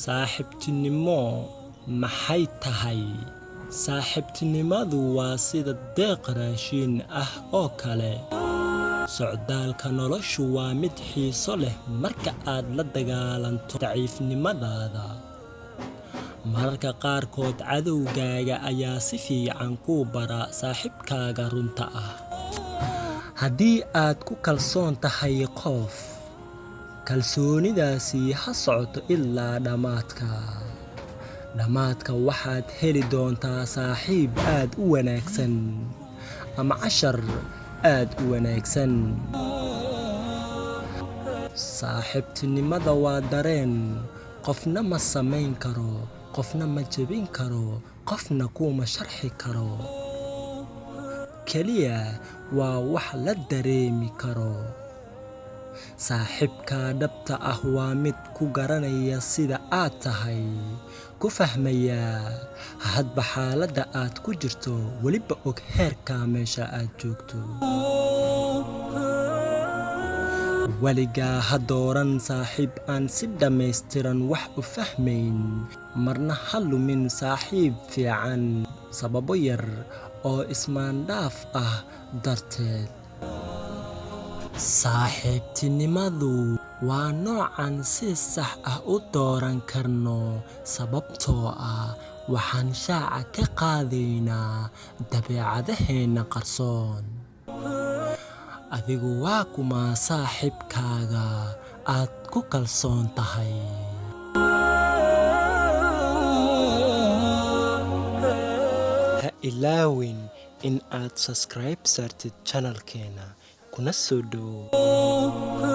Saaxiibtinimo maxay tahay? Saaxiibtinimadu waa sida deeq raashin ah oo kale. Socdaalka noloshu waa mid xiiso leh marka aad la dagaalanto daciifnimadaada. Mararka qaarkood cadowgaaga ayaa si fiican kuu bara saaxiibkaaga runta ah. Haddii aad ku kalsoon tahay qof, kalsoonidaasi ha socoto ilaa dhammaadka. Dhammaadka waxaad heli doontaa saaxiib aad u wanaagsan ama cashar aad u wanaagsan. Saaxiibtinimada waa dareen, qofna ma samayn karo, qofna ma jebin karo, qofna kuma sharxi karo. Kaliya waa wax la dareemi karo. Saaxiibka dhabta ah waa mid ku garanaya sida aad tahay, ku fahmaya hadba xaaladda aad ku jirto, weliba og heerka meesha aad joogto. Weligaa ha dooran saaxiib aan si dhammaystiran wax u fahmayn, marna ha lumin saaxiib fiican sababo yar oo ismaandhaaf ah darteed. Saaxiibtinimadu waa noocan si sax ah u dooran karno sababtoo ah waxaan shaaca ka qaadaynaa dabeecadaheena qarsoon. Adigu waa kuma saaxiibkaaga aad ku kalsoon tahay? Ha ilaawin in aad subscribe saartid channelkeena kuna soo dhowow.